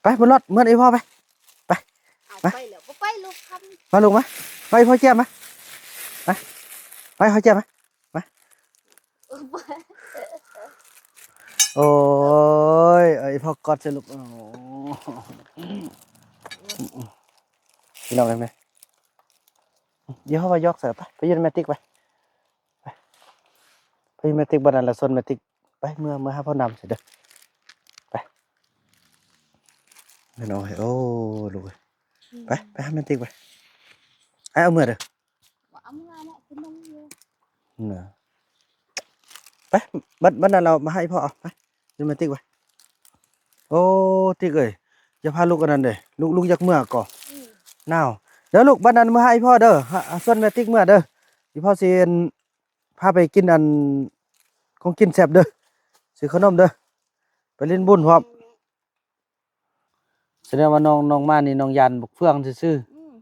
ໄປ ບຸນລອດ ເມືອນອີ່ພໍ່ໄປ ໄປ ໄປແລ້ວ ບໍ່ໄປລູກຄຳ ມາລູກມາ ມາ ອີ່ພໍ່ແຈ່ມມາ ມາ ມາ ອີ່ພໍ່ແຈ່ມມາ ມາ ເອີ ໂອ້ຍ ເອີ ອີ່ພໍ່ກອດໃສ່ລູກ ໂອ້ ພີ່ນ້ອງເອີຍ ດຽວເຮົາວ່າຢອກໃສ່ ໄປ ໄປຢູ່ນຳແມ່ຕິກໄປ ໄປ ໄປຢູ່ແມ່ຕິກ ບັດນັ້ນລະຊວນແມ່ຕິກ ໄປ ເມືອ ເມືອຫາພໍ່ນຳຊິເດີ ໄປ ແມ່ນ້ອຍ ໂອ້ ລູກເອີຍ ໄປ ໄປຫາແມ່ຕິກໄປ ອ້າຍເອົາເມືອເດີ ບໍ່ເອົາເມືອແຫຼະ ຄືນົມຢູ່ ນະ ໄປ ບັດ ບັດນັ້ນລະມາໃຫ້ພໍ່ເອົາ ໄປ ຢູ່ແມ່ຕິກໄປ ໂອ້ ຕິກເອີຍ ຢ່າພາລູກອັນນັ້ນເດີ ລູກ ລູກຢາກເມືອກໍ ອືມ ໜາວ ເດີລູກ ບັດນັ້ນມາໃຫ້ພໍ່ເດີ ຫາ ຫາຊວນແມ່ຕິກເມືອເດີ ອີ່ພໍ່ຊິ ພາໄປກິນອັນ ຂອງກິນແຊບເດີ ຊື້ຂະໜົມເດີ ໄປຫຼິ້ນບຸນພ້ອມ ສະແດງວ່ານ້ອງ ນ້ອງມານີ້ນ້ອງຢ້ານບັກເຟືອງຊື່ໆ ອືມ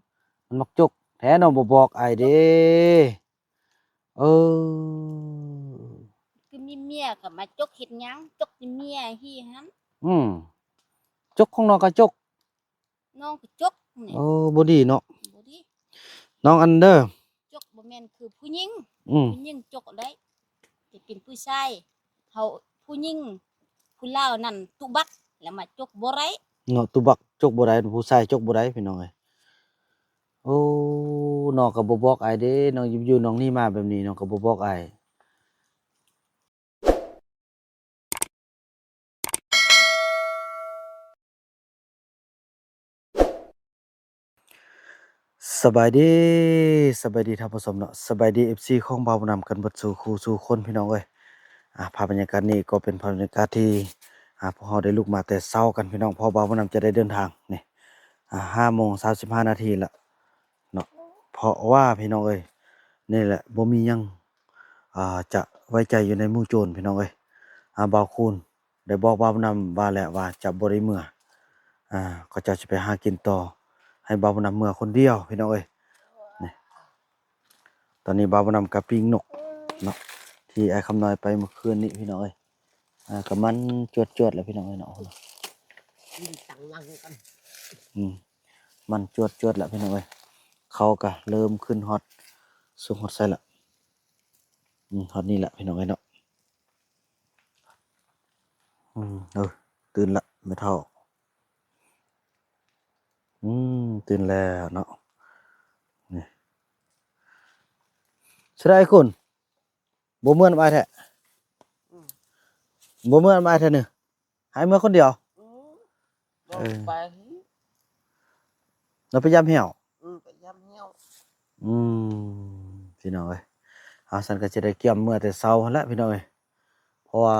ມັນມັກຈົກແທ້ ນ້ອງບໍ່ບອກອ້າຍເດ້ ເອີ ຄືມີເມຍກໍມາຈົກເຮັດຫຍັງ ຈົກແຕ່ເມຍຫັ້ນ ອືມ ຈົກຂອງນ້ອງກໍຈົກ ນ້ອງກະຈົກນີ້ ໂອ້ ບໍ່ດີເນາະ ບໍ່ດີ ນ້ອງອັນເດີ ຈົກບໍ່ແມ່ນຄືຜູ້ຍິງ ອືມ ຜູ້ຍິງຈົກໄດ້ ແຕ່ເປັນຜູ້ຊາຍ ເຮົາຜູ້ຍິງ ຜູ້ລາວນັ້ນຕຸບັກ ແລ້ວມາຈົກບໍ່ໄດ້ເນາະ ຕຸບັກຈົກບໍ່ໄດ້ ຜູ້ຊາຍຈົກບໍ່ໄດ້ ພີ່ນ້ອງເອີຍ ໂອ້ ນ້ອງກໍບໍ່ບອກອ້າຍເດ້ ນ້ອງຢູ່ໆ ນ້ອງໜີມາແບບນີ້ ນ້ອງກໍບໍ່ບອກອ້າຍ. ສະບາຍດີ ສະບາຍດີທ່ານຜູ້ຊົມເນາະ ສະບາຍດີເອັຟຊີຂອງບ່າວບຸນນຳກັນເບິດສູ່ຄູ່ສູ່ຄົນ ພີ່ນ້ອງເອີຍ ອາ ພາບບັນຍາກາດນີ້ກໍເປັນພາບບັນຍາກາດທີ່ ອາ ພວກເຮົາໄດ້ລຸກມາແຕ່ເຊົ້າກັນ ພີ່ນ້ອງ ເພາະບ່າວບຸນນຳຈະໄດ້ເດີນທາງນີ້ ອາ ຫ້າໂມງຊາວສິບຫ້ານາທີລະເນາະ ເພາະວ່າ ພີ່ນ້ອງເອີຍ ນີ້ແຫຼະ ບໍ່ມີຫຍັງ ອາ ຈະໄວ້ໃຈຢູ່ໃນໝູ່ໂຈນ ພີ່ນ້ອງເອີຍ ອາ ບ່າວຄູນ ໄດ້ບອກບ່າວບຸນນຳວ່າແລ້ວວ່າຈະບໍ່ໄດ້ເມືອ ອາ ເຂົາເຈົ້າຊິໄປຫາກິນຕໍ່ ໃຫ້ບ່າວບຸນນຳເມືອຄົນດຽວ ພີ່ນ້ອງເອີຍ ນີ້ ຕອນນີ້ບ່າວບຸນນຳກະປີ້ງນົກເນາະ ທີ່ອ້າຍຄຳນ້ອຍໄປເມື່ອຄືນນີ້ ພີ່ນ້ອງເອີຍ ອາ ກະມັນຈວດໆ ແລ້ວ ພີ່ນ້ອງເອີຍເນາະ ອືມ ມັນຈວດໆ ແລ້ວ ພີ່ນ້ອງເອີຍ ເຂົາກະເລີ່ມຂຶ້ນຮອດ ສູງຮອດໃສລະ ອືມ ຮອດນີ້ລະ ພີ່ນ້ອງເອີຍເນາະ ອືມ ເອີ ຕື່ນລະແມ່ເຖົ້າ ອືມ ຕື່ນແລ້ວເນາະ ນີ້ ສະໄດຄຸນ ບໍ່ເມືອນຳອ້າຍແທ້ ອືມ ບໍ່ເມືອນຳອ້າຍແທ້ນີ້ ໃຫ້ເມືອຄົນດຽວ ອືມ ເອີ ໄປ ລາວໄປຢາມແຫ້ວ ອືມ ໄປຢາມແຫ້ວ ອືມ ພີ່ນ້ອງເອີຍ ເອົາ ຊັ້ນກໍຈະໄດ້ກຽມເມືອແຕ່ເຊົ້າຫັ້ນແຫຼະ ພີ່ນ້ອງເອີຍ ເພາະວ່າ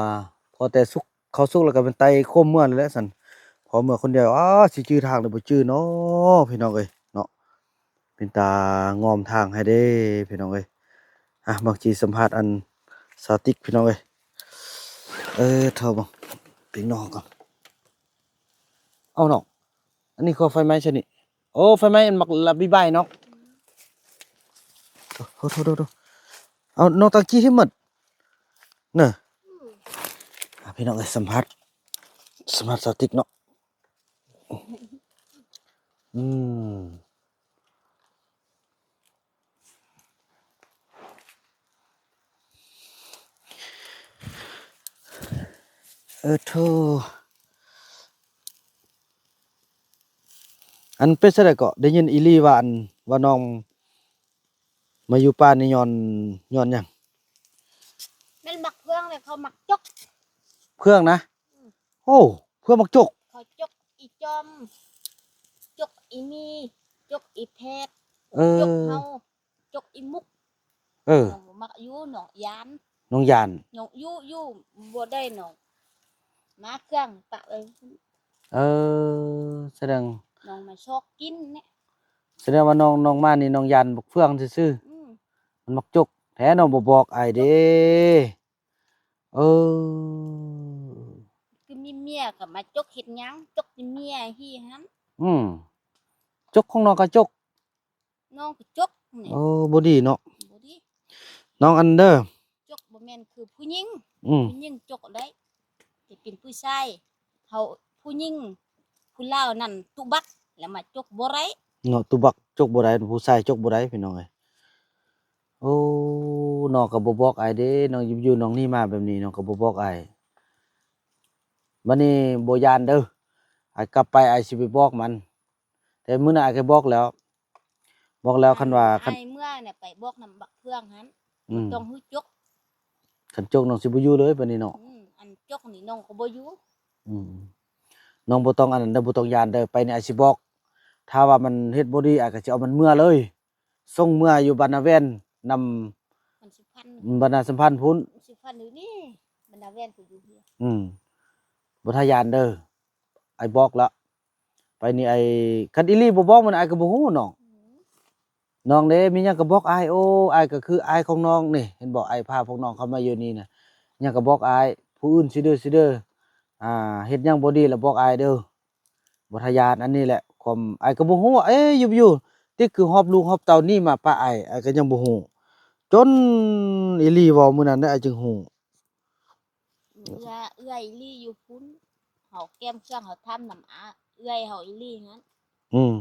ພໍແຕ່ສຸກ ເຂົ້າສຸກແລ້ວກໍແມ່ນໄຕ່ໂຄມເມືອແລ້ວແຫຼະຊັ້ນ ເພາະເມືອຄົນດຽວ ອ້າ ຊິຈື່ທາງຫຼືບໍ່ຈື່ເນາະ ພີ່ນ້ອງເອີຍເນາະ ເປັນຕາງອມທາງໃຫ້ເດ້ ພີ່ນ້ອງເອີຍ ອ່ະ ບາງທີສຳພາດອັນສາວຕິກ ພີ່ນ້ອງເອີຍ ເອີ ເທົ່າເບິ່ງ ປີ້ງນົກກ່ອນ ເອົາເນາະ ອັນນີ້ຄືໄຟໄໝ້ຊະນີ້ ໂອ້ ໄຟໄໝ້ມັກລະບີບາຍເນາະ ໂທດໆໆ ເອົາ ນ້ອງຕັງກີ້ໃຫ້ໝົດເນາະ ອືມ ອ່ະ ພີ່ນ້ອງເອີຍ ສຳພາດ ສຳພາດສາວຕິກເນາະ ອືມ ເອີ ໂທ ອັນເປັນຈັ່ງໃດເກາະ ໄດ້ຍິນອີ່ຫຼີວ່າ ອັນ ວ່ານ້ອງມາຢູ່ປ່ານີ້ຍ້ອນ ຍ້ອນຫຍັງ? ແມ່ນໝາກເຟືອງແຫຼະ ເຂົາມັກຈົກ ເຟືອງນະ? ອືມ ໂອ້ ເຟືອງມັກຈົກ ເຂົາຈົກອີ່ຈອມ ຈົກອີ່ມີ ຈົກອີ່ແພດ ເອີ ຈົກເຮົາ ຈົກອີ່ມຸກ ເອີ ນ້ອງບໍ່ມັກຢູ່ ນ້ອງຢ້ານ ນ້ອງຢ້ານ ນ້ອງຢູ່ ຢູ່ບໍ່ໄດ້ ນ້ອງມາເຄື່ອງປະໄວ້ ເອີ ສະແດງ ນ້ອງມາຊອກກິນແຫຼະ ສະແດງວ່ານ້ອງ ນ້ອງມານີ້ນ້ອງຢ້ານບັກເຟືອງຊື່ໆ ອືມ ມັນມັກຈົກແທ້ ນ້ອງບໍ່ບອກອ້າຍເດ້ ເອີ ຄືມີເມຍກໍມາຈົກເຮັດຫຍັງ ຈົກແຕ່ເມຍຫັ້ນ ອືມ ຈົກຂອງນ້ອງກໍຈົກ ນ້ອງກະຈົກນີ້ ໂອ້ ບໍ່ດີເນາະ ບໍ່ດີ ນ້ອງອັນເດີ ຈົກບໍ່ແມ່ນຄືຜູ້ຍິງ ອືມ ຜູ້ຍິງຈົກໄດ້ ແຕ່ເປັນຜູ້ຊາຍ ເຮົາຜູ້ຍິງ ຜູ້ລາວນັ້ນຕຸບັກ ແລ້ວມາຈົກບໍ່ໄດ້ເນາະ. ຕຸບັກຈົກບໍ່ໄດ້ ຜູ້ຊາຍຈົກບໍ່ໄດ້ ພີ່ນ້ອງເອີຍ. ໂອ້ ນ້ອງກໍບໍ່ບອກອ້າຍເດ້ ນ້ອງຢູ່ໆ ນ້ອງໜີມາແບບນີ້ ນ້ອງກໍບໍ່ບອກອ້າຍ. ບັດນີ້ບໍ່ຢ້ານເດີ ອ້າຍກັບໄປ ອ້າຍຊິໄປບອກມັນ. ແຕ່ມື້ນັ້ນອ້າຍກໍບອກແລ້ວ ບອກແລ້ວ ຄັນວ່າ ຄັນ ອ້າຍເມື່ອນະໄປບອກນຳບັກເຟືອງຫັ້ນ ອືມ ຕ້ອງຮູ້ຈົກ ຄັນຈົກນ້ອງຊິບໍ່ຢູ່ເລີຍບັດນີ້ເນາະ. ອືມ ອັນຈົກນີ້ນ້ອງກໍບໍ່ຢູ່. ອືມ ນ້ອງບໍ່ຕ້ອງອັນນັ້ນເດີ ບໍ່ຕ້ອງຢ້ານເດີ ໄປນີ້ອ້າຍຊິບອກ. ຖ້າວ່າມັນເຮັດບໍ່ດີ ອ້າຍກໍຊິເອົາມັນເມືອເລີຍ ສົ່ງເມືອຢູ່ບ້ານນາແວ່ນນຳ ບ້ານສຸພັນ ບ້ານນາສຳພັນພຸ້ນ. ສຸພັນຢູ່ນີ້ ບ້ານນາແວ່ນກໍຢູ່ເຮືອນ. ອືມ ບໍ່ທ່າຢ້ານເດີ ອ້າຍບອກລະ. ໄປນີ້ອ້າຍ ຄັນອີ່ຫຼີບໍ່ບອກມັນ ອ້າຍກໍບໍ່ຮູ້ນ້ອງ. ອືມ ນ້ອງເດ້ ມີຫຍັງກໍບອກອ້າຍ. ໂອ້ ອ້າຍກໍຄືອ້າຍຂອງນ້ອງນີ້ ເຫັນບໍ່? ອ້າຍພາພວກນ້ອງເຂົ້າມາຢູ່ນີ້ນະ ຫຍັງກໍບອກອ້າຍ. ຜູ້ອື່ນຊິເດີ ຊິເດີ ອ່າ ເຮັດຫຍັງບໍ່ດີລະບອກອ້າຍເດີ ບໍ່ທ່າຢ້ານ. ອັນນີ້ແຫຼະຄວາມ ອ້າຍກໍບໍ່ຮູ້ວ່າ ເອີ ຢູ່ໆ ຕິກຄືຫອບລູກຫອບເຕົ້າໜີມາປະອ້າຍ ອ້າຍກໍຍັງບໍ່ຮູ້ ຈົນອີ່ຫຼີເວົ້າມື້ນັ້ນເດີ ອ້າຍຈຶ່ງຮູ້. ເອື້ອຍ ເອື້ອຍອີ່ຫຼີຢູ່ພຸ້ນ ເຮົາແກ້ມເຄື່ອງ ເຮົາຖາມນຳອາ ເອື້ອຍເຮົາອີ່ຫຼີຫັ້ນ. ອືມ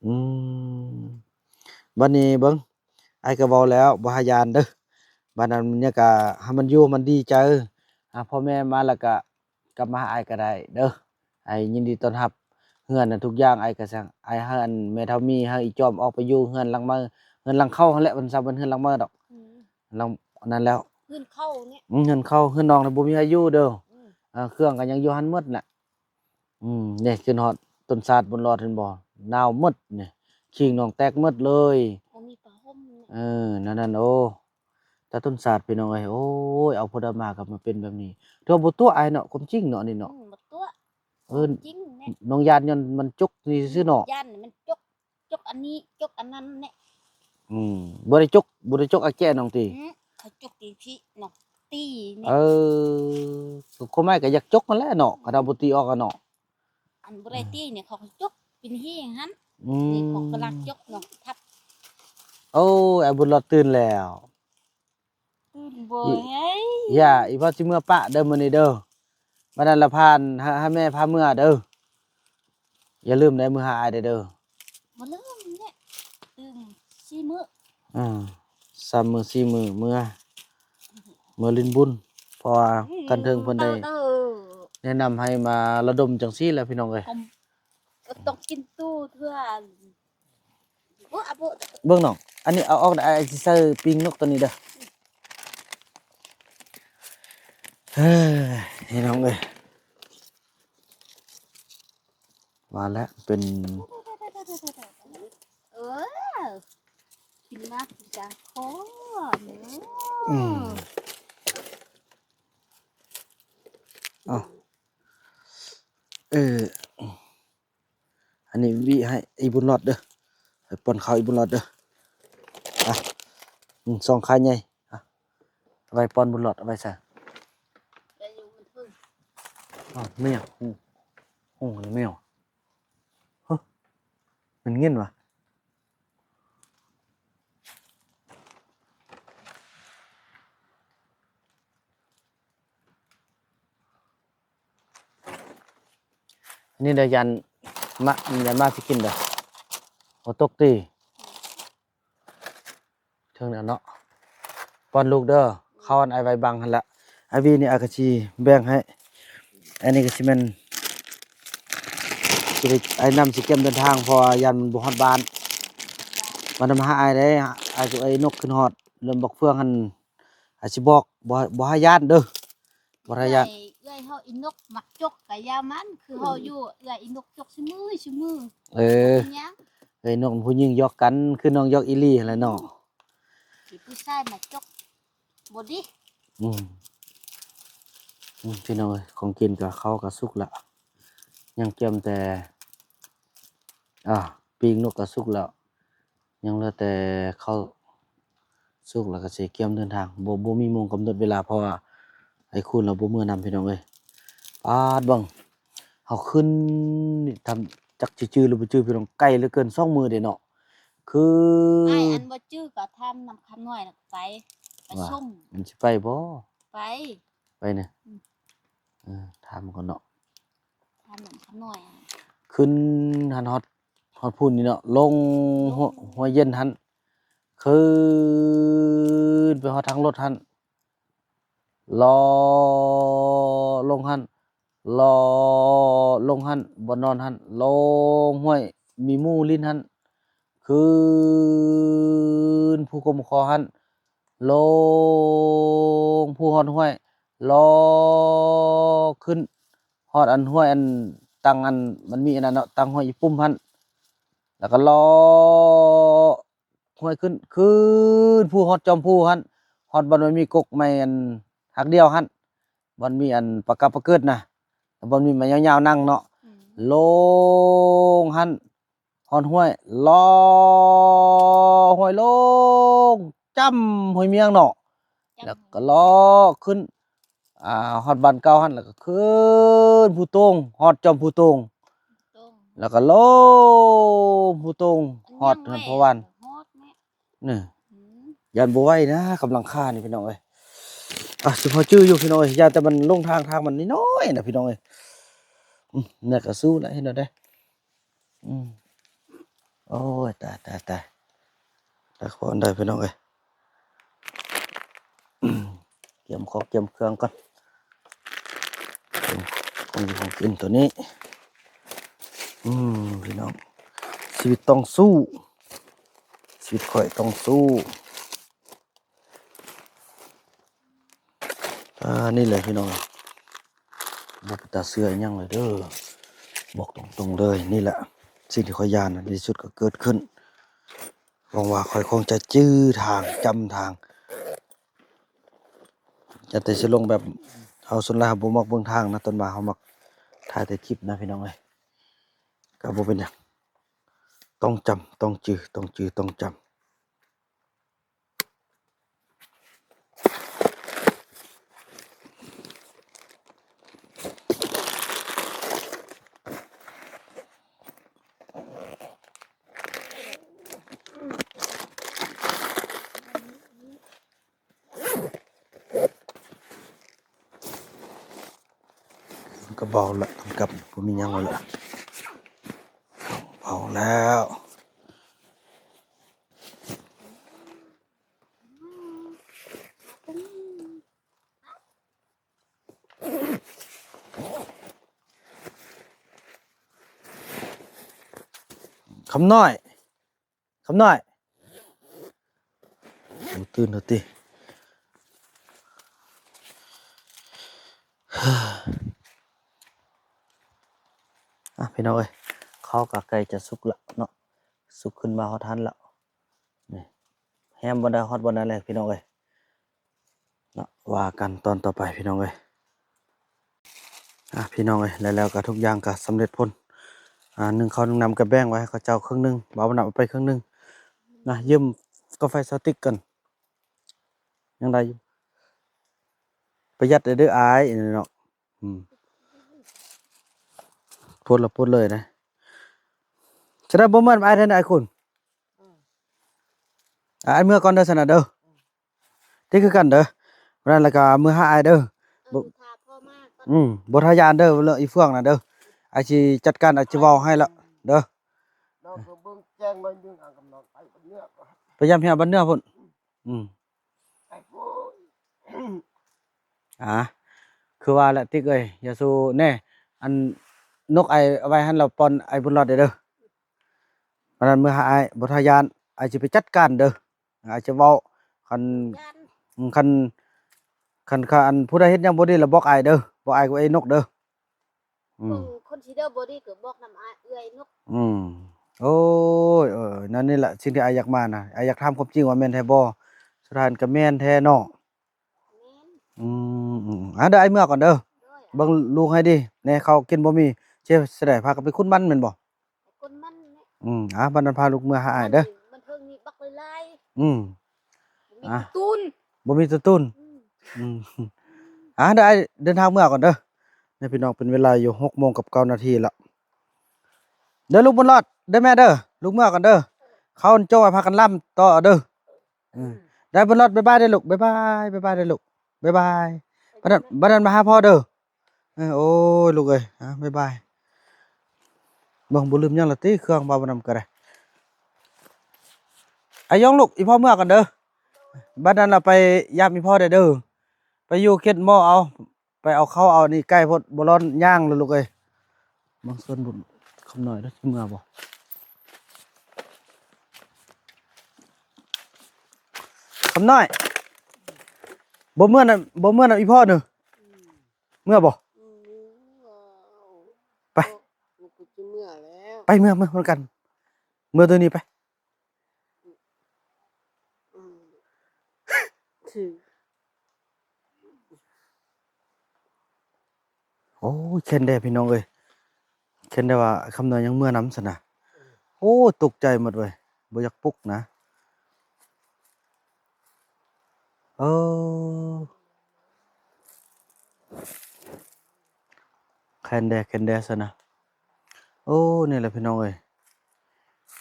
ອືມ ບັດນີ້ເບິ່ງ ອ້າຍກໍເວົ້າແລ້ວ ບໍ່ໃຫ້ຢ້ານເດີ. ບັດນັ້ນມັນຍັງກະໃຫ້ມັນຢູ່ ມັນດີໃຈ ຫາພໍ່ແມ່ມາ ແລ້ວກະກັບມາຫາອ້າຍກໍໄດ້ເດີ. ອ້າຍຍິນດີຕ້ອນຮັບ ເຮືອນນະທຸກຢ່າງ ອ້າຍກໍສັ່ງ ອ້າຍໃຫ້ອັນແມ່ເຖົ້າມີ ໃຫ້ອີ່ຈອມອອກໄປຢູ່ເຮືອນຫຼັງໃໝ່ ເຮືອນຫຼັງເກົ່າຫັ້ນແຫຼະ ມັນຊ່າງເປັນເຮືອນຫຼັງໃໝ່ດອກ. ອືມ ຫຼັງນັ້ນແລ້ວ ເຮືອນເກົ່ານີ້ ອືມ ເຮືອນເກົ່າ ເຮືອນນ້ອງນະບໍ່ມີໃຜຢູ່ເດີ. ອືມ ເຄື່ອງກໍຍັງຢູ່ຫັ້ນໝົດນະ. ອືມ ນີ້ຂຶ້ນຮອດຕົ້ນສາດບຸນຫຼອດ ເຫັນບໍ່? ໜາວໝົດນີ້ ຄີງນ້ອງແຕກໝົດເລີຍ ບໍ່ມີຜ້າຫົ່ມ. ເອີ ນັ້ນໆ ໂອ້ ແຕ່ຕົ້ນສາດ ພີ່ນ້ອງເອີຍ. ໂອ້ຍ ເອົາຜູ້ໃດມາກໍມາເປັນແບບນີ້ ຖືວ່າບໍ່ຕົວະອ້າຍເນາະ ຄວາມຈິງເນາະ ອັນນີ້ເນາະ. ອືມ ບໍ່ຕົວະ ເອີ ຄວາມຈິງແຫຼະ. ນ້ອງຢ້ານຍ້ອນມັນຈົກນີ້ຊື່ເນາະ ຢ້ານມັນຈົກ ຈົກອັນນີ້ ຈົກອັນນັ້ນແຫຼະ. ອືມ ບໍ່ໄດ້ຈົກ ບໍ່ໄດ້ຈົກອາແຈນ້ອງຕິ? ອືມ ເຂົາຈົກຕີພີ້ນ້ອງຕີນີ້. ເອີ ຄວາມໝາຍກໍຢາກຈົກຫັ້ນແຫຼະເນາະ ຄັນເຮົາບໍ່ຕີອອກຫັ້ນເນາະ. ອັນບໍ່ໄດ້ຕີນີ້ ເຂົາກໍຈົກເປັນຮີ່ຫັ້ນ. ອືມ ນີ້ເຂົາກຳລັງຈົກນ້ອງທັບ. ໂອ້ຍ ອ້າຍບຸນຫຼອດຕື່ນແລ້ວ. ຕື່ນບໍ່ໄງ ຢ່າ ອີ່ພໍ່ຊິເມືອປະເດີມື້ນີ້ເດີ. ບັດນັ້ນລະພາ ໃຫ້ ໃຫ້ແມ່ພາເມືອເດີ. ຢ່າລືມເດີ ມື້ຫາອ້າຍໄດ້ເດີ. ບໍ່ລືມແຫຼະ ຕື່ມສີ່ມື້ ອືມ ສາມມື້ສີ່ມື້ເມືອ ເມືອຫຼິ້ນບຸນ. ເພາະວ່າ ອືມ ກັນເທິງເພິ່ນໄດ້ ເອີ ແນະນຳໃຫ້ມາລະດົມຈັ່ງຊີ້ແຫຼະ ພີ່ນ້ອງເອີຍ. ຕ້ອງກິນຕູ້ເທື່ອ ໂອ້ ອາໂປ ເບິ່ງນ້ອງ ອັນນີ້ເອົາອອກໄດ້ ອ້າຍຊິໃສ່ປີກນົກຕົວນີ້ເດີ. ເອີ ພີ່ນ້ອງເອີຍ ວ່າແລ້ວເປັນ ເອີ ກິນມາກິນກາງຄໍ. ອືມ ເອົາ ເອີ ອັນນີ້ຫວີໃຫ້ອີ່ບຸນຫຼອດເດີ ໃຫ້ປ້ອນເຂົ້າອີ່ບຸນຫຼອດເດີ. ອ່ະ ອືມ ສອງຂາໃຫຍ່ ອ່ະ ເອົາໄວ້ປ້ອນບຸນຫຼອດ ເອົາໄວ້ໃສ່. ອ້າວ ແມ່ນຫຍັງ? ຫູ ຫູ ແມ່ນຫຍັງ? ຮະ ແມ່ນເງິນຫວາ? ອັນນີ້ເດີ ຢ້ານມາ ຢ້ານມາຊິກິນເດີ. ບໍ່ຕົກຕິ ເທິງນັ້ນເນາະ. ປ້ອນລູກເດີ ເຂົ້າອັນອ້າຍໄວ້ບັງຫັ້ນລະ. ອ້າຍຫວີນີ້ອ້າຍກໍຊິແບ່ງໃຫ້. ອັນນີ້ກໍຊິແມ່ນ ຊິໄດ້ ອ້າຍນຳຊິກຽມເດີນທາງ ເພາະວ່າຢ້ານມັນບໍ່ຮອດບ້ານ. ມານຳຫາອ້າຍເດ້ ອ້າຍຊິເອົາໄອ້ນົກຂຶ້ນຮອດ ເລີ່ມບັກເຟືອງຫັ້ນ ອາດຊິບອກ ບໍ່ ບໍ່ໃຫ້ຢ້ານເດີ ບໍ່ໃຫ້ຢ້ານ. ເອື້ອຍ ເອື້ອຍເຮົາອີ່ນົກມັກຈົກກະຢ່າມັນ ຄືເຮົາຢູ່ ອືມ ເອື້ອຍອີ່ນົກຈົກຊຸມື້ ຊຸມື້. ເອີ ເປັນຫຍັງ? ເອື້ອຍນົກຜູ້ຍິງຢອກກັນ ຄືນ້ອງຢອກອີ່ຫຼີຫັ້ນແຫຼະເນາະ. ອືມ ຊິຜູ້ຊາຍມາຈົກບໍ່ດີ. ອືມ ອືມ ພີ່ນ້ອງເອີຍ ຂອງກິນກະ ເຂົ້າກະສຸກລະ ຍັງກຽມແຕ່ ອ່າ ປີກນົກກະສຸກແລ້ວ. ຍັງເຫຼືອແຕ່ເຂົ້າສຸກແລ້ວກໍຊິກຽມເດີນທາງ. ບໍ່ ບໍ່ມີໂມງກຳນົດເວລາ ເພາະວ່າໄອ້ຄູນລາວບໍ່ເມືອນຳ ພີ່ນ້ອງເອີຍ. ປາດ ເບິ່ງ ເຮົາຂຶ້ນທຳ ຈັກຊິຈື່ຫຼືບໍ່ຈື່ ພີ່ນ້ອງ ໄກເຫຼືອເກີນ ສອງມື້ເດ້ເນາະ. ຄື ອ້າຍ ອັນບໍ່ຈື່ກໍຖາມນຳຄຳນ້ອຍນະ ໄປ ໄປ ວ່າ ສົ່ງ ມັນຊິໄປບໍ່? ໄປ ໄປນະ. ອືມ ເອີ ຖາມກ່ອນເນາະ. ນ້ຳນ້ອຍ ຂຶ້ນຫັ້ນຮອດ ຮອດພຸ້ນນີ້ເນາະ ລົງຫ້ວຍ ຫ້ວຍເຢັນຫັ້ນ ຂຶ້ນໄປຮອດທາງລົດຫັ້ນ ເລາະລົງຫັ້ນ ເລາະລົງຫັ້ນ ບ່ອນນອນຫັ້ນ ລົງຫ້ວຍມີໝູ່ຫຼິ້ນຫັ້ນ ຂຶ້ນພູກົມຄໍຫັ້ນ ລົງພູຮອດຫ້ວຍ ເລາະຂຶ້ນຮອດອັນຫ້ວຍອັນ ຕັງອັນ ມັນມີອັນນັ້ນເນາະ ຕັງຫ້ວຍອີປຸ່ມຫັ້ນ ແລ້ວກໍເລາະ ຫ້ວຍຂຶ້ນ ຂຶ້ນພູຮອດຈອມພູຫັ້ນ ຮອດບ່ອນມັນມີກົກໄມ້ອັນຫັກດ່ຽວຫັ້ນ ບ່ອນມີອັນປາກັບປາເກີດນະ ບ່ອນມີໄມ້ຍາວໆນັ່ງເນາະ ອືມ ລົງຫັ້ນ ຮອດຫ້ວຍ ເລາະຫ້ວຍລົງຈ້ຳຫ້ວຍມຽງເນາະ ຈ້ຳ ແລ້ວກໍເລາະຂຶ້ນ ອ່າ ຮອດບ້ານເກົ່າຫັ້ນ ແລ້ວກໍຂຶ້ນພູໂຕ່ງ ຮອດຈອມພູໂຕ່ງ ໂຕ່ງ ແລ້ວກໍລົງພູໂຕ່ງ ອັນ ຮອດ ຍັງ ເຮືອນພໍ່ຫວານ ຮອດແມ່ ນີ້ ອືມ ຢ້ານບໍ່ໄຫວນະ ກຳລັງຄານີ້ພີ່ນ້ອງເອີຍ ອ່ະ ຊິພໍຈື່ຢູ່ພີ່ນ້ອງເອີຍ ຢ້ານແຕ່ມັນຫຼົງທາງ ທາງມັນນ້ອຍໆນະພີ່ນ້ອງເອີຍ ອືມ ແລ້ວກໍສູ້ແຫຼະ ເຫັນແລ້ວເດ້ ອືມ ໂອ້ຍ ຕາຍ ຕາຍ ຕາຍ ຕາຍ ຂໍອັນໃດພີ່ນ້ອງເອີຍ ກຽມຂອງກຽມເຄື່ອງກ່ອນ ຂອງຢູ່ຂອງກິນຕົວນີ້ ອືມ ພີ່ນ້ອງ ຊີວິດຕ້ອງສູ້ ຊີວິດຂ້ອຍຕ້ອງສູ້. ອ່າ ນີ້ແຫຼະພີ່ນ້ອງ ບໍ່ເປັນຕາເຊື່ອອີ່ຫຍັງເລີຍເດີ ບອກຕົງໆເລີຍ ນີ້ແຫຼະ ສິ່ງທີ່ຂ້ອຍຢ້ານທີ່ສຸດກໍເກີດຂຶ້ນ ຫວັງວ່າຂ້ອຍຄົງຈະຈື່ທາງ ຈຳທາງ ຢ່າແຕ່ຊິລົງແບບ ເຮົາສ່ວນຫຼາຍເຮົາບໍ່ມັກເບິ່ງທາງນະ ຕອນວ່າເຮົາມັກຖ່າຍແຕ່ຄລິບນະພີ່ນ້ອງເອີຍ ກໍບໍ່ເປັນຫຍັງ ຕ້ອງຈຳ ຕ້ອງຈື່ ຕ້ອງຈື່ ຕ້ອງຈຳ. ມັນກໍເບົາລະ ມັນກັບບໍ່ມີຫຍັງແລ້ວລະ ເບົາແລ້ວ. ຄຳນ້ອຍ ຄຳນ້ອຍ ໂອ້ ຕື່ນແລ້ວຕິ ອ່ະ ພີ່ນ້ອງເອີຍ ເຂົ້າກໍໃກ້ຈະສຸກລະເນາະ ສຸກຂຶ້ນມາຮອດຫັ້ນລະ ນີ້ ແຮມບໍ່ໄດ້ຮອດບ່ອນນັ້ນແຫຼະພີ່ນ້ອງເອີຍ ເນາະ ວ່າກັນຕອນຕໍ່ໄປພີ່ນ້ອງເອີຍ ອ່ະ ພີ່ນ້ອງເອີຍ ແລ້ວ ແລ້ວກໍທຸກຢ່າງກໍສຳເລັດຜົນ ອ່າ ໜຶ້ງເຂົ້າໜຶ້ງນ້ຳກໍແບ່ງໄວ້ໃຫ້ເຂົາເຈົ້າເຄິ່ງໜຶ່ງ ບ່າວນຳເອົາໄປເຄິ່ງໜຶ່ງນະ ຢືມກາໄຟສະຕິກກ່ອນ ຍັງໄດ້ຢູ່ ປະຢັດເດີອ້າຍເນາະ ອືມ ໂພດລະໂພດເລີຍນະ ຈະໄດ້ບໍ່ເໝືອນອ້າຍແທ້ນະ ອ້າຍຄຸນ ອືມ ອ່າ ອ້າຍເມືອກ່ອນເດີຊັ້ນນະເດີ ຕິດຄືກັນເດີ ວັນນັ້ນລະກະເມືອຫາອ້າຍເດີ ເອີ ບໍ່ ຖ້າພໍ່ມາກ່ອນ ອືມ ບໍ່ທ່າຢ້ານເດີ ເລື່ອງອີ່ເຟືອງນະເດີ ອ້າຍຊິຈັດການ ອ້າຍຊິເວົ້າໃຫ້ລະເດີ ນ້ອງກໍເບິ່ງແຈ້ງໜ້ອຍໜຶ່ງ ອາກຳນອນໄປບັນເໜືອ ໄປຢາມເຮຍບັນເໜືອພຸ້ນ ອືມ ອືມ ອ່າ ຄືວ່າແຫຼະຕິກເອີຍ ຢ່າສູ້ແນ່ ອັນນົກອ້າຍເອົາໄວ້ຫັ້ນລະ ປ່ອນອ້າຍບຸນລອດເດີ ວັນນັ້ນເມືອຫາອ້າຍ ບໍ່ທ່າຢ້ານ ອ້າຍຊິໄປຈັດການເດີ ອາດຈະເວົ້າ ຄັນ ຄັນ ຄັນ ຄັນ ອັນ ຜູ້ໃດເຮັດຫຍັງບໍ່ດີລະບອກອ້າຍເດີ ບອກອ້າຍກັບໄອ້ນົກເດີ ອືມ ຄົນ ຄົນຊິເດີບໍ່ດີກໍບອກນຳອ້າຍ ເອື້ອຍນົກ ອືມ ໂອ້ຍ ເອີ ນັ້ນນີ້ລະ ສິ່ງທີ່ອ້າຍຢາກມານະ ອ້າຍຢາກຖາມຄວາມຈິງວ່າແມ່ນແທ້ບໍ່ ສຸດທ້າຍກໍແມ່ນແທ້ເນາະ ແມ່ນ ອືມ ອືມ ອາ ເດີ ອ້າຍເມືອກ່ອນເດີ ໂດຍ ເບິ່ງລູກໃຫ້ດີແນ່ ເຂົ້າກິນບໍ່ມີ ເຮັດຈັ່ງໃດ ພາກັນໄປຂຸດມັນແມ່ນບໍ່? ໄປຂຸດມັນແຫຼະ ອືມ ອ່າ ບັດນັ້ນພາລູກເມືອຫາອ້າຍເດີ ມັນເທິງນີ້ບັກຫຼາຍໆ ອືມ ບໍ່ມີ ອ່າ ຕະຕູນ ບໍ່ມີຕະຕູນ ອືມ ອືມ ອ່າ ເດີ ອ້າຍເດີນທາງເມືອກ່ອນເດີ ນີ້ພີ່ນ້ອງ ເປັນເວລາຢູ່ຫົກໂມງກັບເກົ້ານາທີລະ ເດີ ລູກບຸນລອດ ເດີແມ່ເດີ ລູກເມືອກ່ອນເດີ ເຂົ້າໂຈ້ງ ພາກັນລຳຕໍ່ເດີ ເອີ ອືມ ໄດ້ບຸນລອດ ບາຍບາຍເດີລູກ ບາຍບາຍ ບາຍບາຍເດີລູກ ບາຍບາຍ ບັດນັ້ນ ບັດນັ້ນມາຫາພໍ່ເດີ ເອີ ໂອ້ຍ ລູກເອີຍ ອ່າ ບາຍບາຍ ເບິ່ງ ບໍ່ລືມຫຍັງລະຕິ ເຄື່ອງບ່າວບຸນນຳກໍໄດ້. ອາ ຢອງລູກ ອີພໍ່ເມືອກ່ອນເດີ. ບັດນັ້ນລະໄປຢາມອີພໍ່ແດ່ເດີ. ໄປຢູ່ເຂດໝໍເອົາ. ໄປເອົາເຂົ້າເອົານີ້ໃກ້ໂພດ ບໍ່ຮ້ອນຍ່າງລະລູກເອີຍ. ເບິ່ງສວນບຸນຄຳນ້ອຍເດີ ຊິເມືອບໍ່ ຄຳນ້ອຍ? ບໍ່ເມືອນຳ ບໍ່ເມືອນຳອີພໍ່ເນີ. ເມືອບໍ່? ໄປ ໄປ ເມືອ ເມືອນຳກັນ ເມືອໂຕນີ້ໄປ. ໂອ້ຍ ແຄ້ນແດ່ພີ່ນ້ອງເອີຍ ແຄ້ນແດ່ວ່າຄຳນ້ອຍຍັງເມືອນຳຊັ້ນນະ. ໂອ້ຍ ຕົກໃຈໝົດເວີຍ ບໍ່ຢາກປຸກນະ. ເອີ ແຄ້ນແດ່ ແຄ້ນແດ່ຊັ້ນນະ. ໂອ້ ນີ້ແຫຼະພີ່ນ້ອງເອີຍ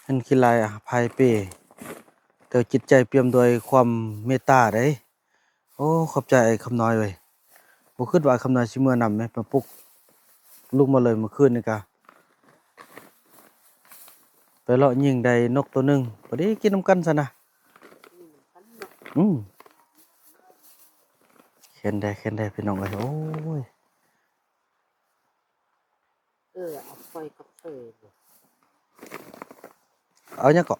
ເຫັນຂີ້ລາຍພາຍເປ ແຕ່ຈິດໃຈປ່ຽມດ້ວຍຄວາມເມດຕາເດ້. ໂອ້ ຂອບໃຈອ້າຍຄຳນ້ອຍເອີຍ ບໍ່ຄິດວ່າອ້າຍຄຳນ້ອຍຊິເມືອນຳເດ້ ມາປຸກລຸກມາເລີຍ. ມື້ຄືນນີ້ກະໄປເລາະຍິງໄດ້ນົກໂຕໜຶ່ງ ພໍດີກິນນຳກັນຊັ້ນນະ. ອືມ ແຄ້ນແດ່ ແຄ້ນແດ່ພີ່ນ້ອງເອີຍ ໂອ້ຍ. ເອີ ເອົາໄຟກາເຟບໍ່ ເອົາຫຍັງເກາະ? ກາ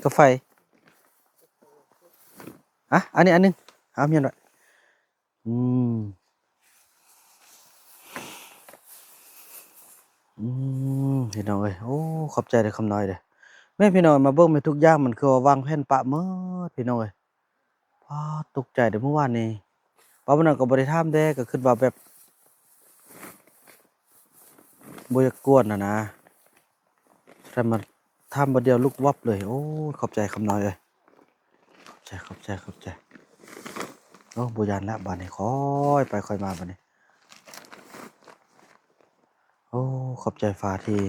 ເຟ ກາໄຟ ອ່ະ ອັນນີ້ອັນໜຶ່ງ ເອົາມ້ຽນໄວ້. ອືມ ອືມ ພີ່ນ້ອງເອີຍ ໂອ້ ຂອບໃຈເດີຄຳນ້ອຍເດີ. ແມ່ນພີ່ນ້ອງ ມາເບິ່ງແມ່ນທຸກຢ່າງມັນຄືວ່າວາງແຜນປະໝົດ ພີ່ນ້ອງເອີຍ. ປ້າ ຕົກໃຈເດ້ ມື້ວານນີ້ ປ້າ ມື້ນັ້ນກໍບໍ່ໄດ້ຖາມແດ່ ກໍຄິດວ່າແບບ ບໍ່ຢາກກວນຫັ້ນນະ ແຕ່ມາຖາມບາດດຽວລຸກວັບເລີຍ. ໂອ້ ຂອບໃຈຄຳນ້ອຍເອີຍ ຂອບໃຈ ຂອບໃຈ ຂອບໃຈ. ໂອ້ ບໍ່ຢ້ານແລ້ວບາດນີ້ ຄ່ອຍໄປຄ່ອຍມາບາດນີ້. ໂອ້ ຂອບໃຈຟ້າທີ່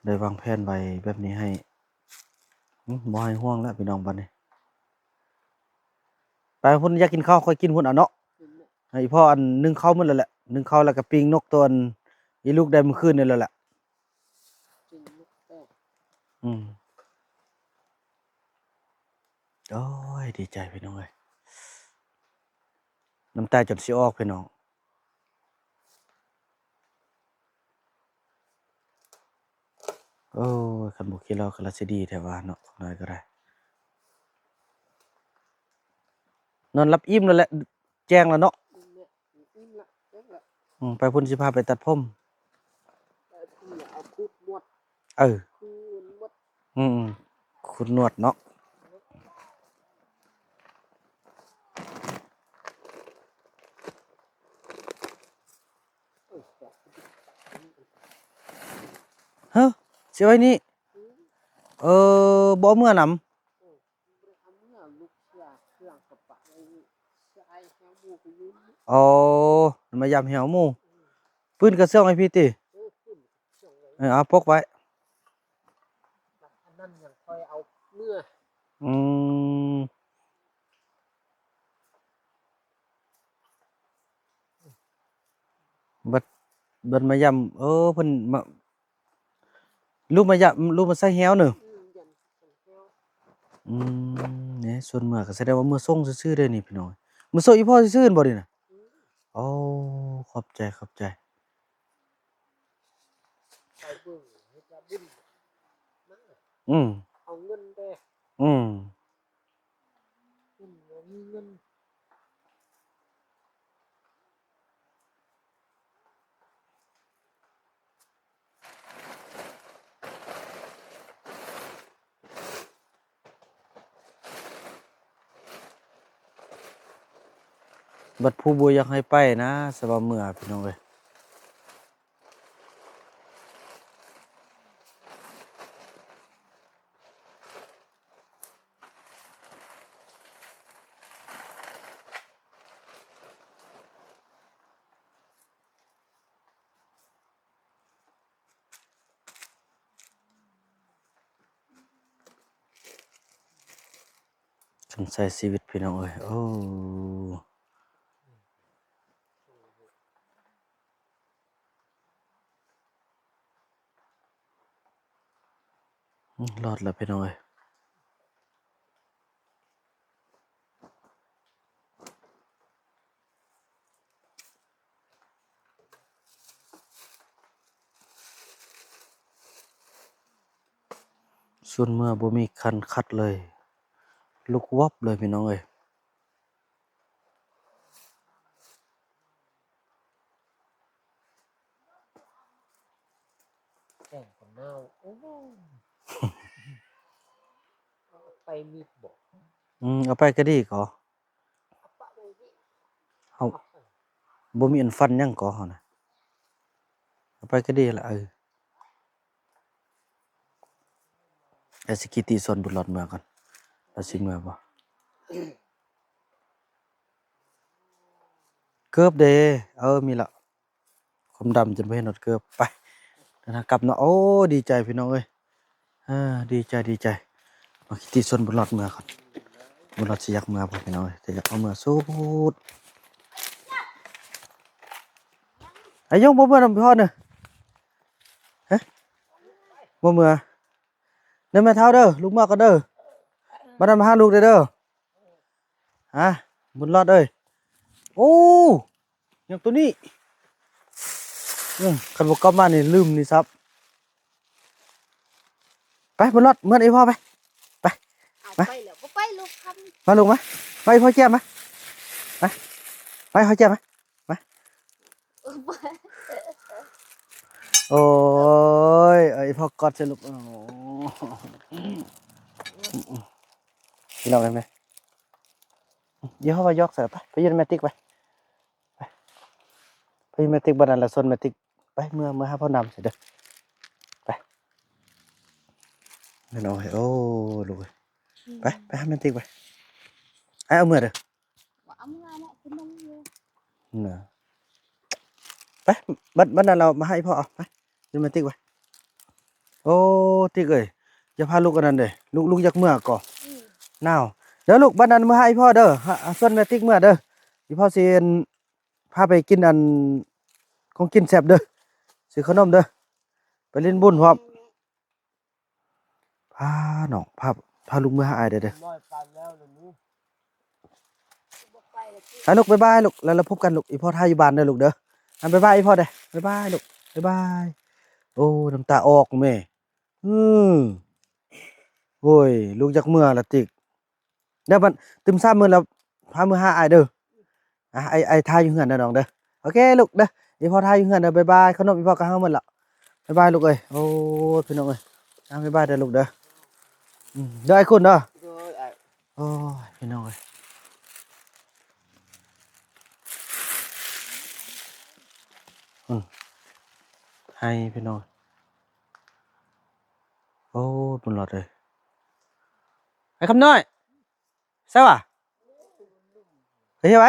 ໄດ້ວາງແຜນໄວ້ແບບນີ້ໃຫ້. ອືມ ບໍ່ໃຫ້ຫ່ວງແລ້ວພີ່ນ້ອງ ບາດນີ້ ໄປພຸ້ນ ຢາກກິນເຂົ້າ ຄ່ອຍກິນພຸ້ນເອົາເນາະ. ໃຫ້ອີ່ພໍ່ອັນ ໜຶ້ງເຂົ້າໝົດແລ້ວແຫຼະ ໜຶ້ງເຂົ້າແລ້ວກໍປີ້ງນົກຕົວອັນ ອີລູກໄດ້ມື້ຄືນນີ້ແລ້ວແຫຼະ. ອືມ ໂອ້ຍ ດີໃຈພີ່ນ້ອງເອີຍ ນ້ຳຕາຈົນຊິອອກພີ່ນ້ອງ. ໂອ້ຍ ຄັນບໍ່ຄິດແລ້ວກໍລະຊິດີແທ້ວ່າເນາະ ນອນກໍໄດ້ ນອນຫຼັບອີ່ມແລ້ວແຫຼະ ແຈ້ງແລ້ວເນາະ. ອືມ ໄປພຸ້ນຊິພາໄປຕັດຜົມ ເອີ ຂູດໜວດ ອືມ ຂູດໜວດເນາະ. ຮະ ຊິໄວ້ນີ້ ເອີ ບໍ່ເອົາເມືອນຳ. ອໍ ມາຢາມແຮວໝູ່ ປືນກະເຊື່ອງໃຫ້ພີ້ຕິ? ເອີ ເອົາປົກໄວ້ ອັນນັ້ນຍັງຄ່ອຍເອົາເມືອ. ອືມ ບັດ ບັດມາຢາມ ເອີ ເພິ່ນມາ ລູກມາຢາມ ລູກມາໃສ່ແຮວເນີ. ອືມ ນີ້ ສ່ວນເມືອກໍສະແດງວ່າເມືອສົ່ງຊື່ໆເດ້ນີ້ພີ່ນ້ອງ ເມືອສົ່ງອີ່ພໍ່ຊື່ໆບໍ່ນີ້ນະ. ໂອ້ ຂອບໃຈ ຂອບໃຈ. ອືມ ເອົາເງິນເດ້ ອືມ ເງິນບໍ່ມີເງິນ. ບັດຜູ້ບໍ່ຢາກໃຫ້ໄປນະ ສະບາຍເມືອພີ່ນ້ອງເອີຍ. ການໃຊ້ຊີວິດພີ່ນ້ອງເອີຍ ໂອ້. ອືມ ລອດແລ້ວພີ່ນ້ອງເອີຍ. ຊວນເມືອບໍ່ມີຄັນຂັດເລີຍ ລຸກວັບເລີຍພີ່ນ້ອງເອີຍ. ແກງກໍເນົ່າ ໂອ້ ເອົາໄປມີດບໍ? ອືມ ເອົາໄປກໍດີກໍ ເຮົາບໍ່ມີອັນຟັນຫຍັງກໍເຮົານະ ເອົາໄປກໍດີລະ. ເອີ ດຽວຊິຂີ່ຕີຊວນບຸນລອດເມືອກ່ອນ ລາວຊິເມືອບໍ່? ເກີບເດ ເອີ ມີລະ ຄວາມດຳຈົນບໍ່ເຫັນຮອດເກີບ. ໄປ ເດີນທາງກັບເນາະ. ໂອ້ ດີໃຈພີ່ນ້ອງເອີຍ ເອີ ດີໃຈ ດີໃຈ. ມາຂີ່ຕີຊວນບຸນລອດເມືອກ່ອນ ບຸນລອດຊິຢາກເມືອບໍ່ພີ່ນ້ອງເອີຍ? ແຕ່ຢາກເອົາເມືອສຸດ. ອາຍົງບໍ່ເມືອນຳພໍ່ເນີ? ຮະ ບໍ່ເມືອ? ເດີແມ່ເຖົ້າເດີ ລູກເມືອກ່ອນເດີ ບັດນັ້ນມາຫາລູກເດີ ເດີ. ຮະ ບຸນລອດເອີຍ ໂອ້ ຫຍັງໂຕນີ້? ອືມ ຄັນບໍ່ກັບມານີ້ລືມນີ້ຊັບ. ໄປບຸນລອດ ເມືອນອີ່ພໍ່ໄປ ໄປ ມາ ໄປແລ້ວ ບໍ່ໄປລູກຄຳ ມາລູກມາ ມາ ອີ່ພໍ່ແກ້ມມາ ມາ ໄປພໍ່ແກ້ມມາ ມາ. ໂອ້ຍ ເອີ ອີ່ພໍ່ກອດໃສ່ລູກ ໂອ້ ພີ່ນ້ອງເຫັນໄໝ? ອີ່ພໍ່ວ່າຢອກໃສ່ ໄປ ໄປຢູ່ນຳແມ່ຕິກໄປ ໄປ ໄປຢູ່ແມ່ຕິກ ບັດນັ້ນລະຊວນແມ່ຕິກ ໄປ ເມືອ ເມືອຫາພໍ່ນຳໃສ່ເດີ ໄປ ພີ່ນ້ອງເອີຍ. ໂອ້ ລູກເອີຍ ໄປ ໄປຫາແມ່ຕິກໄປ ອ້າຍເອົາເມືອເດີ. ບໍ່ເອົາເມືອແຫຼະ ກິນນົມຢູ່ນະ ໄປ ບັດ ບັດນັ້ນເອົາມາໃຫ້ພໍ່ເອົາ ໄປ ຂຶ້ນມາຕິກໄປ. ໂອ້ ຕິກເອີຍ ຢ່າພາລູກອັນນັ້ນເດ້ ລູກ ລູກຢາກເມືອກໍ ອືມ ໜາວ. ເດີລູກ ບັດນັ້ນມາໃຫ້ພໍ່ເດີ ຫາ ຫາຊວນແມ່ຕິກເມືອເດີ ອີ່ພໍ່ຊິພາໄປກິນອັນ ຂອງກິນແຊບເດີ ຊື້ຂະໜົມເດີ ໄປຫຼິ້ນບຸນພ້ອມ. ພານ້ອງ ພາ ພາລູກເມືອຫາອ້າຍເດີ ເດີ ນ້ອຍປານແລ້ວລະນີ້ ອາ ລູກ ບາຍບາຍລູກ ແລ້ວ ແລ້ວພົບກັນລູກ ອີ່ພໍ່ຖ້າຢູ່ບ້ານເດີລູກເດີ ອາ ບາຍບາຍອີ່ພໍ່ເດີ ບາຍບາຍລູກ ບາຍບາຍ. ໂອ້ ນ້ຳຕາອອກແມ່ ອື ໂອ້ຍ ລູກຢາກເມືອລະຕິກ. ແລ້ວບັດຕື່ມສາມມື້ແລ້ວ ພາເມືອຫາອ້າຍເດີ ອ່ະ ອ້າຍ ອ້າຍຖ້າຢູ່ເຮືອນເດີນ້ອງເດີ. ໂອເຄລູກເດີ ອີ່ພໍ່ຖ້າຢູ່ເຮືອນເດີ ບາຍບາຍ. ຂະໜົມອີ່ພໍ່ກໍຫາໝົດລະ ບາຍບາຍລູກເອີຍ. ໂອ້ຍ ພີ່ນ້ອງເອີຍ ອ່າ ບາຍບາຍເດີລູກເດີ ອືມ ເດີອ້າຍຄຸນເດີ ໂດຍອ້າຍ. ໂອ້ຍ ພີ່ນ້ອງເອີຍ ອືມ ໄຮ່ພີ່ນ້ອງ ໂອ້ ບຸນລອດເອີຍ ໄອ້ຄຳນ້ອຍ ໃສວະ? ເຮັດໄວ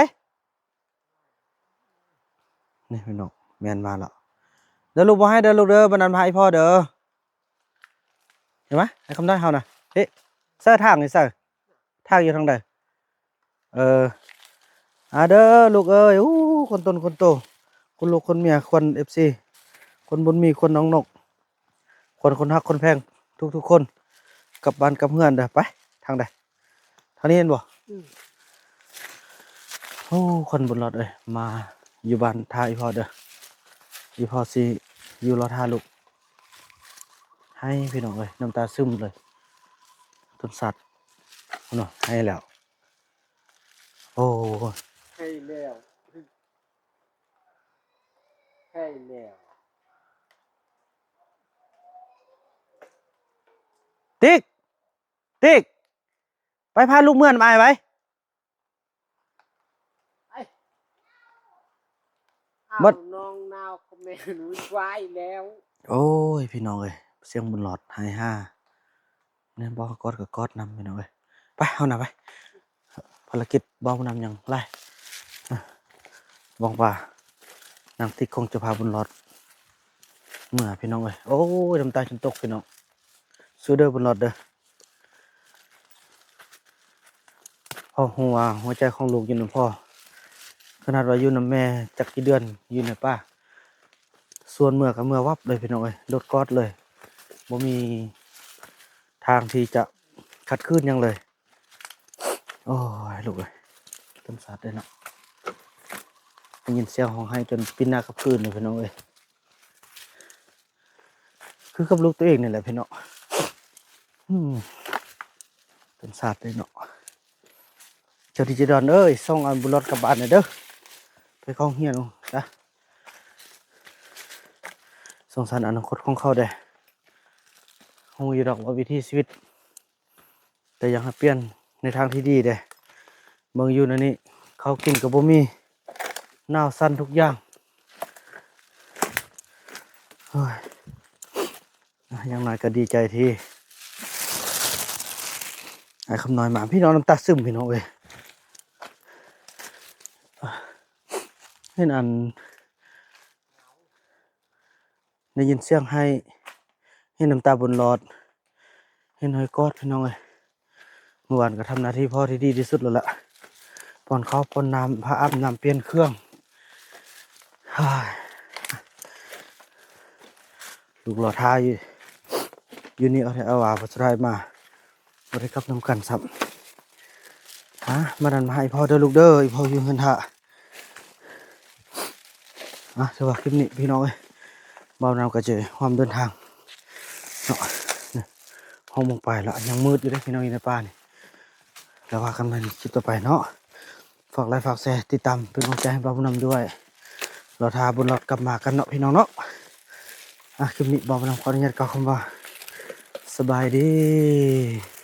ນີ້ພີ່ນ້ອງ ແມ່ນມາແລ້ວ ເດີລູກ ບໍ່ໃຫ້ເດີລູກເດີ ບັດນັ້ນມາໃຫ້ພໍ່ເດີ ເຫັນໄໝ? ໄອ້ຄຳນ້ອຍເຮົານະ ເອີ ໃສ່ທາງນີ້ໃສ່ ທາງຢູ່ທາງໃດ? ເອີ ອາ ເດີລູກເອີຍ ໂອ້ ຄົນຕົນຄົນໂຕ ຄົນລູກຄົນເມຍ ຄົນເອັຟຊີ ຄົນບຸນມີ ຄົນນ້ອງນົກ ຄົນ ຄົນຮັກຄົນແພງທຸກໆຄົນ ກັບບ້ານກັບເຮືອນເດີ. ໄປ ທາງໃດ? ທາງນີ້ແມ່ນບໍ່? ອືມ ໂອ້ ຄົນບຸນລອດເອີຍ ມາຢູ່ບ້ານຖ້າອີ່ພໍ່ເດີ ອີ່ພໍ່ຊິຢູ່ລໍຖ້າລູກ. ໄຫ້ພີ່ນ້ອງເອີຍ ນ້ຳຕາຊຶມເລີຍ ຕົ້ນສັດເນາະ ໄຫ້ແລ້ວ ໂອ້ ໄຫ້ແລ້ວ ໄຫ້ແລ້ວ. ຕິກ ຕິກ ໄປພາລູກເມືອນຳອ້າຍໄວ. ໄປ ບັດ ເອົານ້ອງນາວຄອມເມັນວຸ້ນວາຍແລ້ວ. ໂອ້ຍ ພີ່ນ້ອງເອີຍ ສຽງບຸນຫຼອດໄຫ້ຮ່າ ແມ່ນບໍ່ ກອດກໍກອດນຳ ພີ່ນ້ອງເອີຍ. ໄປ ເຮົານະໄປ ພາລະກິດເບົານຳຫຍັງຫຼາຍ. ຫວັງວ່ານາງຕິກຄົງຈະພາບຸນຫຼອດເມືອ ພີ່ນ້ອງເອີຍ. ໂອ້ຍ ນ້ຳຕາຈົນຕົກ ພີ່ນ້ອງ ສູ້ເດີບຸນຫຼອດເດີ. ເພາະຮູ້ວ່າຫົວໃຈຂອງລູກຢູ່ນຳພໍ່ ຂະໜາດວ່າຢູ່ນຳແມ່ຈັກກີ່ເດືອນ ຢູ່ໃນປ່າ ຊວນເມືອກໍເມືອວັບເລີຍ ພີ່ນ້ອງເອີຍ ໂດດກອດເລີຍ ບໍ່ມີ ທາງທີ່ຈະຂັດຂືນຫຍັງເລີຍ. ໂອ້ຍ ລູກເອີຍ ຕົ້ນສັດເດ້ເນາະ. ໄດ້ຍິນສຽງຮ້ອງໄຫ້ຈົນປິ່ນໜ້າກັບຄືນເລີຍ ພີ່ນ້ອງເອີຍ. ຄືກັບລູກຕົວເອງນີ້ແຫຼະ ພີ່ນ້ອງ. ອືມ ຕົ້ນສັດເດ້ເນາະ. ເຈົ້າທີ່ໃຈດອນເອີຍ ສົ່ງອັນບຸນລອດກັບບ້ານແດ່ເດີ ໄປເຂົ້າໂຮງຮຽນຊະ. ສົງສານອະນາຄົດຂອງເຂົາເດ້. ຮູ້ຢູ່ດອກວ່າວິຖີຊີວິດ ແຕ່ຢາກໃຫ້ປ່ຽນໃນທາງທີ່ດີເດ້. ເບິ່ງຢູ່ໃນນີ້ ເຂົ້າກິນກໍບໍ່ມີ ໜາວສັ່ນທຸກຢ່າງ. ໂອ້ຍ ຢ່າງໜ້ອຍກໍດີໃຈທີ່ອ້າຍຄຳນ້ອຍມາ. ພີ່ນ້ອງ ນ້ຳຕາຊຶມ ພີ່ນ້ອງເອີຍ. ເຫັນອັນ ໄດ້ຍິນສຽງໄຫ້ ເຫັນນ້ຳຕາບົນຫຼອດ ເຫັນຮອຍກອດ ພີ່ນ້ອງເອີຍ. ມື້ວານກໍທຳໜ້າທີ່ພໍ່ທີ່ດີທີ່ສຸດແລ້ວລະ ປ້ອນເຂົ້າປ້ອນນ້ຳ ພາອາບນ້ຳ ປ່ຽນເຄື່ອງ. ລູກລໍຖ້າຢູ່ ຢູ່ນີ້ ເອົາແທ້ເອົາວ່າ ບໍ່ສະດາຍມາ ບໍ່ໄດ້ກັບນຳກັນຊ້ຳ. ຫາ ມານັ້ນມາຫາອີ່ພໍ່ເດີລູກເດີ ອີ່ພໍ່ຢູ່ເຮືອນຖ້າ. ອ່ະ ຖືວ່າຄລິບນີ້ ພີ່ນ້ອງເອີຍ ບ່າວນຳກໍຈະຮ່ວມເດີນທາງເນາະ. ຫົກໂມງປາຍລະ ຍັງມືດຢູ່ເດ້ ພີ່ນ້ອງ ຢູ່ໃນປ່ານີ້. ແລ້ວວ່າກັນໃໝ່ໃນຄລິບຕໍ່ໄປເນາະ. ຝາກໄລຄ໌ ຝາກແຊ ຕິດຕາມເປັນກຳລັງໃຈໃຫ້ບ່າວນຳດ້ວຍ. ລໍຖ້າບຸນລອດກັບມາກັນເນາະ ພີ່ນ້ອງເນາະ. ອ່ະ ຄລິບນີ້ບ່າວນຳຂໍອະນຸຍາດກ່າວຄຳວ່າ ສະບາຍດີ.